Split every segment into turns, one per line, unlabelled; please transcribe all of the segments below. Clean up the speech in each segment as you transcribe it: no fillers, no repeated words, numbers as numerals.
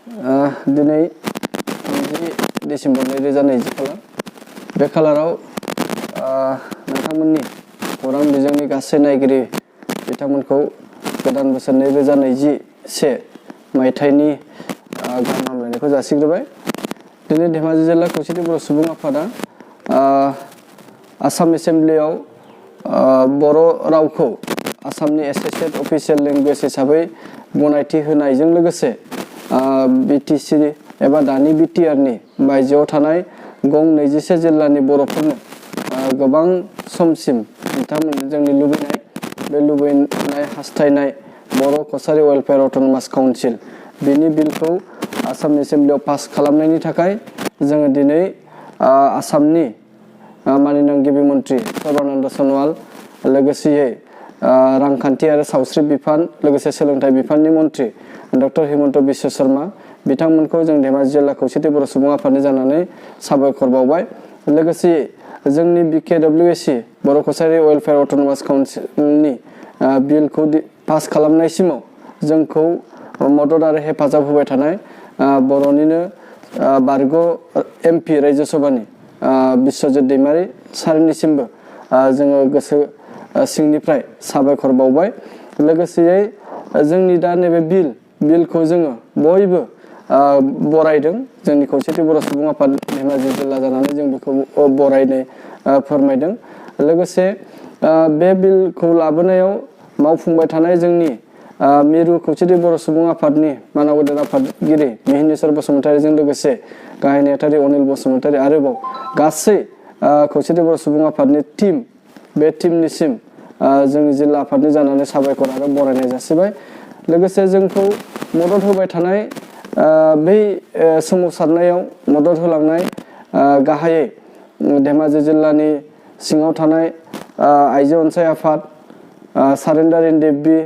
दिनै 3 डिसेम्बर 2020 खालार बे खालाराव नोंथांमोननि खौरां बिजोंनि गासै नायगिरि बिथांमोनखौ गोदान बोसोर 2021 मायथाइनि गाहाम हामलायनायखौ जासिग्रोबाय। दिनै धेमाजि जिल्ला खौसेथि बर' सुबुं आफादा आसाम एसेम्ब्लियाव बर' रावखौ आसामनि एसोसिएट अफिसियेल लेंगुवेज हिसाबै गनायथि होनायजों लोगोसे बिटिसि एबा दानि बिटिआरनि बायजोआव थानाय गं 21 जिल्लानि बर'फोरनो गोबां समसिम बिथांमोन जोंनि लुबैनाय बे लुबैनाय हास्थायनाय बर' कसारि वेलफेयार अट'नमास काउन्सिल बिनि बिलखौ आसाम एसेम्ब्लियाव पास खालामनायनि थाखाय जोङो दिनै आसामनि माननीय गिबि मन्त्रि सर्बानन्द सन'वाल लोगोसेयै रांखान्थि आरो सावस्रि बिफान लोगोसे सोलोंथाइ बिफाननि मन्त्रि डक्टर हिमन्त बिश्व शर्मा बिथांमोनखौ जों धेमाजि जिल्ला खौसेथि बर' सुबुं आफादनि जानानै साबायखर बावबाय। लोगोसे जोंनि BKWSC बर' कसारि वेलफेयार अट'नमास काउन्सिलनि बिलखौ पास खालामनायसिमाव जोंखौ मदद आरो हेफाजाब होबाय थानाय बर'निनो बारग' MP रायजो सभानि बिश्वजित दैमारि सारनिसिमबो जोङो गोसो सिंनिफ्राय साबायखर बावबाय। लोगोसेयै जोंनि दा नैबे बिलखौ जोङो बयबो बरायदों। जोंनि खौसेथि बर' सुबुं आफाद धेमाजि जिल्ला जानानै जों बेखौ बरायनाय फोरमायदों। लोगोसे बे बिलखौ लाबोनायाव मावफुंबाय थानाय जोंनि मिरु खौसेथि बर' सुबुं आफादनि मानाव गेदेर आफादगिरि मिहिनेश्वर बसुमतारीजों लोगोसे गाहाय नेहाथारि अनिल बसुमतारी आरोबाव गासै खौसेथि बर' सुबुं आफादनि टीम बे टीमनिसिम जोंनि जिल्ला आफादनि जानानै साबायखर आरो बरायनाय जासिबाय। लोगोसे जोंखौ मदद होबाय थानाय बै सोमावसारनायाव मदद होलांनाय गाहायै धेमाजि जिल्लानि सिङाव थानाय आइजो अनसाय आफाद सारेन्डार इन देबि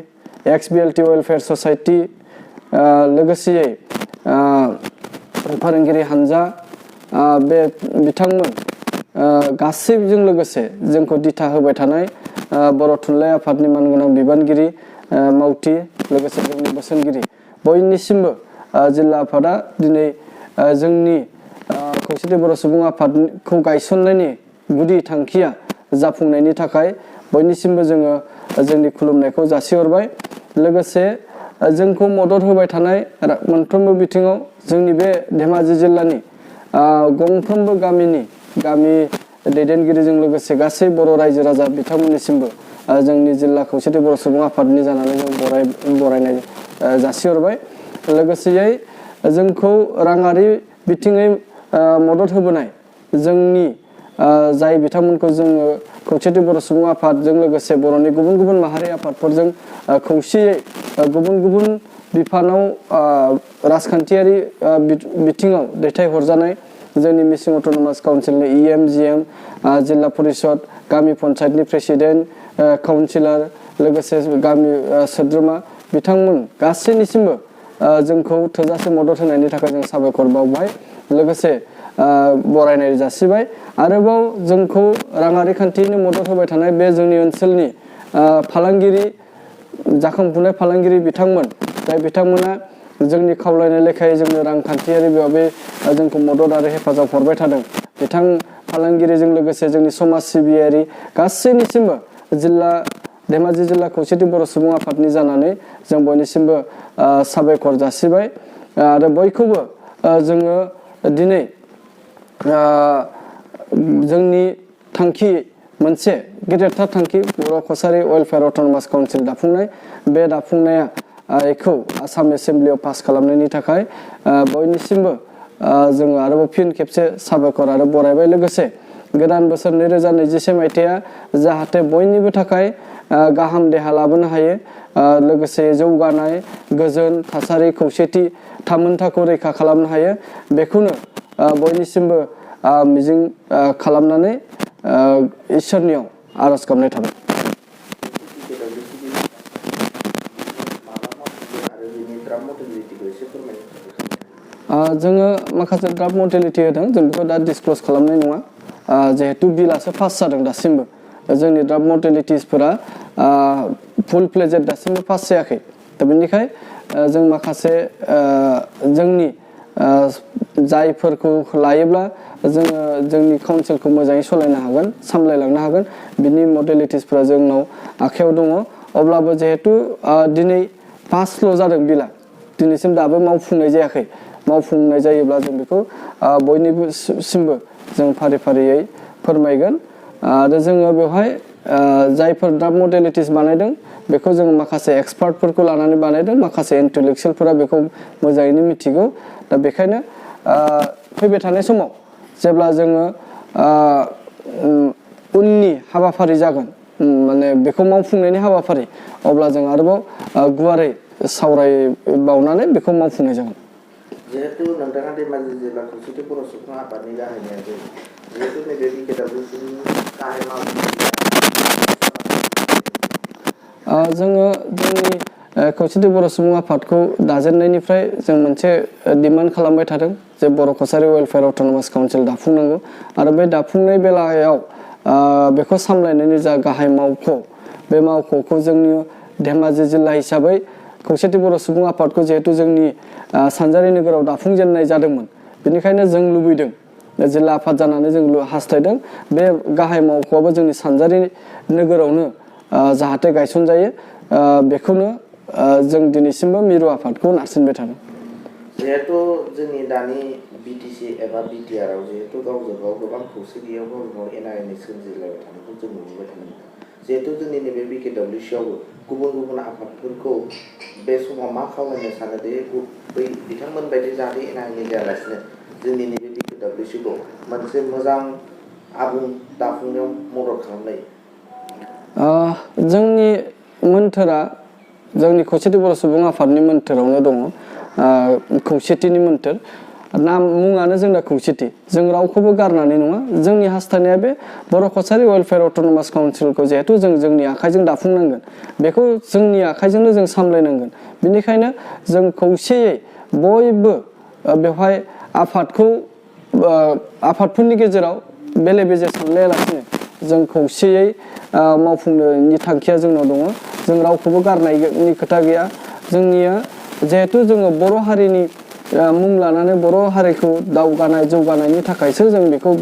XBLT वेलफेयार ससाइटि लोगोसेयै फोरोंगिरि हानजा बे बिथांमोन गासैजों लोगोसे जोंखौ दिथा होबाय थानाय बर' थुनलाइ आफादनि मानगोनां बिबानगिरि मावथि लोगोसे जोंनि बोसोनगिरि बयनिसिमबो जिल्ला आफादा दिनै जोंनि खौसेथि बर' सुबुं आफादखौ गायसननायनि गुदि थांखिया जाफुंनायनि थाखाय बयनिसिमबो जोङो जोंनि खुलुमनायखौ जासिहरबाय। लोगोसे जोंखौ मदद होबाय थानाय मोनफ्रोमबो बिथिङाव जोंनि बे धेमाजि जिल्लानि गंफ्रोमबो गामि दैदेनगिरिजों लोगोसे गासै बर' रायजो राजा बिथांमोननिसिमबो जोंनि जिल्ला खौसेथि बर' सुबुं आफादनि जानानै जों बरायनाय जासिहरबाय। लोगोसेयै जोंखौ राङारि बिथिङै मदद होबोनाय जोंनि जाय बिथांमोनखौ जोङो खौसेथि बर' सुबुं आफादजों लोगोसे बर'नि गुबुन गुबुन माहारि आफादफोरजों खौसेयै गुबुन गुबुन बिफानाव राजखान्थियारि बिथिङाव दैथायहरजानाय जोंनि मिसिं अट'नमास काउन्सिलनि EM/GM जिल्ला परिषद गामि पन्चायतनि प्रेसिडेन्ट काउन्सिलर लोगोसे गामि सोद्रोमा बिथांमोन गासैनिसिमबो जोंखौ थोजासे मदद होनायनि थाखाय जों साबायखर बावबाय। लोगोसे बरायनाय जासिबाय। आरोबाव जोंखौ राङारि खान्थियैनो मदद होबाय थानाय बे जोंनि ओनसोलनि फालांगिरि जाखांफुनाय फालांगिरि बिथांमोन जाय बिथांमोना जोंनि खावलायनाय लेखायै जोंनो रांखान्थियारि भाबै जोंखौ मदद आरो हेफाजाब हरबाय थादों। बिथां फालांगिरिजों लोगोसे जोंनि समाज सिबियारि गासैनिसिमबो धेमाजि जिल्ला खौसेथि बर' सुबुं आफादनि जानानै जों बयनिसिमबो साबायखर जासिबाय। आरो बयखौबो जोङो दिनै जोंनि थांखि मोनसे गेदेरथार थांखि बर' कसारि वेलफेयार अट'नमास काउन्सिल दाफुंनाय बे दाफुंनायखौ आसाम एसेम्ब्लियाव पास खालामनायनि थाखाय बयनिसिमबो जोङो आरोबाव फिन खेबसे साबायखर आरो बरायबाय। लोगोसे गोदान बोसोर 2021 मायथाइया जाहाथे बयनिबो थाखाय गाहाम देहा लाबोनो हायो लोगोसे जौगानाय गोजोन थासारि खौसेथि थामोनथाखौ रैखा खालामनो हायो बेखौनो बयनिसिमबो मिजिं खालामनानै इसोरनियाव आरज गाबनाय थाबाय। जोङो माखासे ड्राफ्ट मर्टेलिटि होदों जों बेखौ दा डिसक्ल'ज खालामनाय नङा जिहेतु बिलासो पास जादों दासिमबो जोंनि ड्राफ्ट मर्टेलिटिसफोरा फुल फ्लेजेड दासिमबो पास जायाखै दा बेनिखाय जों माखासे जोंनि जायफोरखौ लायोब्ला जोङो जोंनि काउन्सिलखौ मोजाङै सालायनो हागोन सामलायलांनो हागोन बिनि मडेलिटिसफोरा जोंनाव आखायाव दङ अब्लाबो जिहेतु दिनै पासल' जादों बिला दिनैसिम दाबो मावफुंनाय जायाखै मावफुंनाय जायोब्ला जों बेखौ बयनिबो सिमबो जों फारि फारियै फोरमायगोन आरो जोङो बेवहाय जायफोर ड्राफ्ट मडेलिटिस बानायदों बेखौ जों माखासे एक्सपार्टफोरखौ लानानै बानायदों माखासे इन्टेलेक्सुयेलफोरा बेखौ मोजाङैनो मिथिगौ दा बेखायनो फैबाय थानाय समाव जेब्ला जोङो उननि हाबाफारि जागोन माने बेखौ मावफुंनायनि हाबाफारि अब्ला जों आरोबाव गुवारै सावरायबावनानै बेखौ मावफुंनाय जागोन
जिहेतु नोंथाङा धेमाजि जिल्ला खौसेथि बर' सुबुं आफादनि गाहाय नेहाथारि जिहेतु नैबे बिकेडब्लिउसिनि गाहाय
जोङो जोंनि खौसेथि बर' सुबुं आफादखौ दाजेननायनिफ्राय जों मोनसे डिमान्ड खालामबाय थादों जे बर' कसारि वेलफेयार अट'नमास काउन्सिल दाफुंनांगौ आरो बे दाफुंनाय बेलायाव बेखौ सामलायनायनि जा गाहाय मावख' बे मावख'खौ जोंनि धेमाजि जिल्ला हिसाबै खौसेथि बर' सुबुं आफादखौ जिहेतु जोंनि सानजारि नोगोराव दाफुंजेननाय जादोंमोन बेनिखायनो जों लुबैदों जिल्ला आफाद जानानै जों हास्थायदों बे गाहाय मावख'आबो जोंनि सानजारि नोगोरावनो जाहाथे गायसनजायो बेखौनो जों दिनैसिमबो मिरु आफादखौ नारसिनबाय थादों
जिहेतु जोंनि दानि बिटिसि एबा बिटिआरआव जिहेतु गावजों गाव गोबां खौसेथियाव गावजों गाव एना एनि सोमजिलायबाय थानायखौ जों नुबोबाय थादों जिहेतु जोंनि नैबे बिकेडब्लिउसियावबो गुबुन गुबुन आफादफोरखौ बे समाव मा खावलायनो सानो दे बै बिथांमोन बायदि जाहाथे एना एनि जायालासिनो जोंनि नैबे बिकेडब्लिउसिखौ मोनसे मोजां आबुं दाफुंनायाव मदद खालामनाय
जोंनि मोन्थोरा जोंनि खौसेथि बर' सुबुं आफादनि मोन्थोरावनो दङ खौसेथिनि मोन्थोर नाम मुङानो जोंना खौसेथि जों रावखौबो गारनानै नङा जोंनि हास्थायनाया बे बर' कसारि वेलफेयार अट'नमास काउन्सिलखौ जिहेतु जों जोंनि आखाइजों दाफुंनांगोन बेखौ जोंनि आखाइजोंनो जों सामलायनांगोन बेनिखायनो जों खौसेयै बयबो बेवहाय आफादखौ आफादफोरनि गेजेराव बेले बेजे सानलायालासिनो जों खौसेयै मावफुंनायनि थांखिया जोंनाव दङ जों रावखौबो गारनायनि खोथा गैया जोंनिया जिहेतु जोङो बर' हारिनि मुं लानानै बर' हारिखौ दावगानाय जौगानायनि थाखायसो जों बेखौ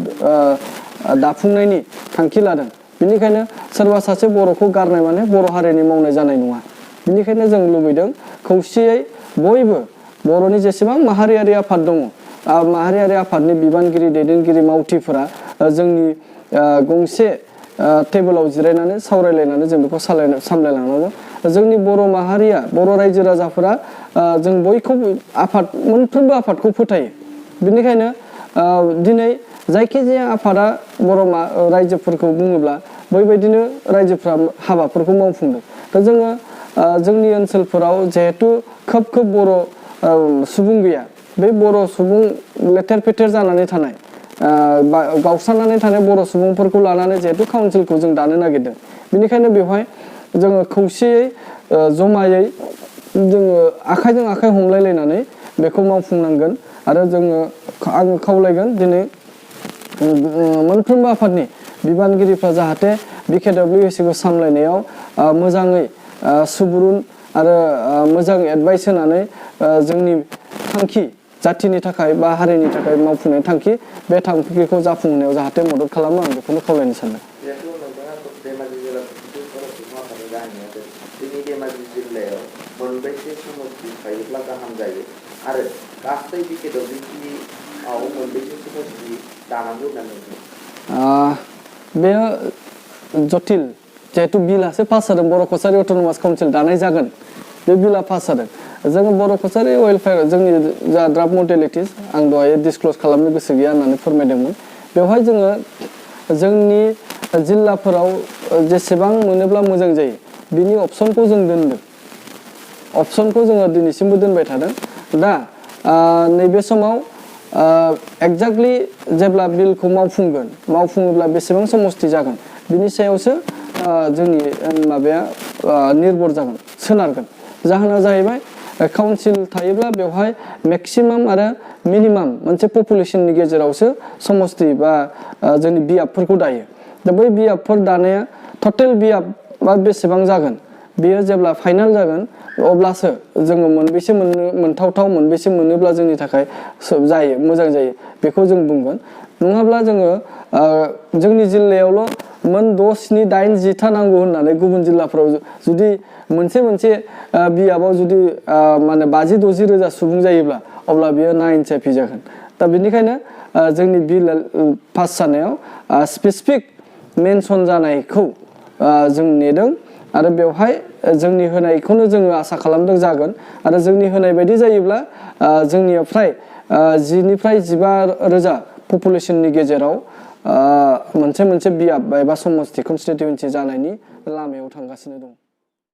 दाफुंनायनि थांखि लादों बेनिखायनो सोरबा सासे बर'खौ गारनाय माने बर' हारिनि मावनाय जानाय नङा बेनिखायनो जों लुबैदों खौसेयै बयबो बर'नि जेसेबां माहारियारि आफाद दङ माहारियारि आफादनि बिबानगिरि दैदेनगिरि मावथिफोरा जोंनि गंसे टेबोलाव जिरायनानै सावरायलायनानै जों बेखौ सामलायलांनांगौ जोंनि बर' माहारिया बर' रायजो राजाफोरा जों बयखौबो आफाद मोनफ्रोमबो आफादखौ फोथायो बेनिखायनो दिनै जायखिजाया आफादा बर' रायजोफोरखौ बुङोब्ला बैबायदिनो रायजोफ्रा हाबाफोरखौ मावफुंदों दा जोङो जोंनि ओनसोलफोराव जिहेतु खोब बर' सुबुं गैया बे बर' सुबुं लेथेर फेथेर जानानै थानाय गावस्रानानै थानाय बर' सुबुंफोरखौ लानानै जिहेतु काउन्सिलखौ जों दानो नागिरदों बेनिखायनो बेवहाय जोङो खौसेयै जमायै जोङो आखाइजों आखाइ हमलायलायनानै बेखौ मावफुंनांगोन आरो आङो खावलायगोन दिनै मोनफ्रोमबो आफादनि बिबानगिरिफ्रा जाहाथे बिकेडब्लिउसिखौ सामलायनायाव मोजाङै सुबुरुन आरो मोजां एडभाइस होनानै जोंनि थांखि जाथिनि थाखाय बा हारिनि थाखाय मावफुंनाय थांखि बे थांखिखौ जाफुंनायाव जाहाथे मदद खालामो आं बेखौनो खावलायनो सानदों
जिहेतु नोंथाङा धेमाजि जिल्ला खौसेथि बर' सुबुं आफादनि गाहाय नेहाथारि जोंनि धेमाजि जिल्लायाव मोनबेसे समस्ति थायोब्ला गाहाम जायो आरो गासै बिकेडब्लिउसिआव मोनबेसे समस्ति दानांगौ होननानै
बेयो जटिल जिहेतु बिलासो पास जादों बर' कसारि अट'नमास काउन्सिल दानाय जागोन बे बिला पास जादों जोङो बर' कसारि वेलफेयार जोंनि जा ड्राफ्ट मडेलिटिस आं दहाय डिसक्ल'ज खालामनो गोसो गैया होननानै फोरमायदोंमोन बेवहाय जोङो जोंनि जिल्लाफोराव जेसेबां मोनोब्ला मोजां जायो बिनि अपसनखौ जों दोनदों अपसनखौ जोङो दिनैसिमबो दोनबाय थादों दा नैबे समाव एक्जेक्टलि जेब्ला बिलखौ मावफुङोब्ला बेसेबां समस्ति जागोन बिनि सायावसो जोंनि माबाया निर्भर जागोन सोनारगोन जाहोना जाहैबाय काउन्सिल थायोब्ला बेवहाय मेक्सिमाम आरो मिनिमाम मोनसे पपुलेसननि गेजेरावसो समस्ति बा जोंनि बियाबफोरखौ दायो दा बै बियाबफोर दानाया टटेल बियाबा बेसेबां जागोन बेयो जेब्ला फाइनाल जागोन अब्लासो जोङो मोनबेसे मोनथावथाव मोनबेसे मोनोब्ला जोंनि थाखाय जायो मोजां जायो बेखौ जों बुंगोन नङाब्ला जोङो जोंनि जिल्लायावल' मोन 6, 7, 8, 10 नांगौ होननानै गुबुन जिल्लाफोराव जुदि मोनसे बियाबाव जुदि माने 50-60 रोजा सुबुं जायोब्ला अब्ला बियो नाइनसाफि जागोन दा बेनिखायनो जोंनि बिल पास जानायाव स्पेसिफिक मेनसन जानायखौ जों नेदों आरो बेवहाय जोंनि होनायखौनो जोङो आसा खालामदों जागोन आरो जोंनि होनाय बायदि जायोब्ला जोंनिया फ्राय 10निफ्राय 15 रोजा पपुलेसननि गेजेराव मोनसे बियाब एबा समस्ति कनस्टिटिउन्सि जानायनि लामायाव थांगासिनो दं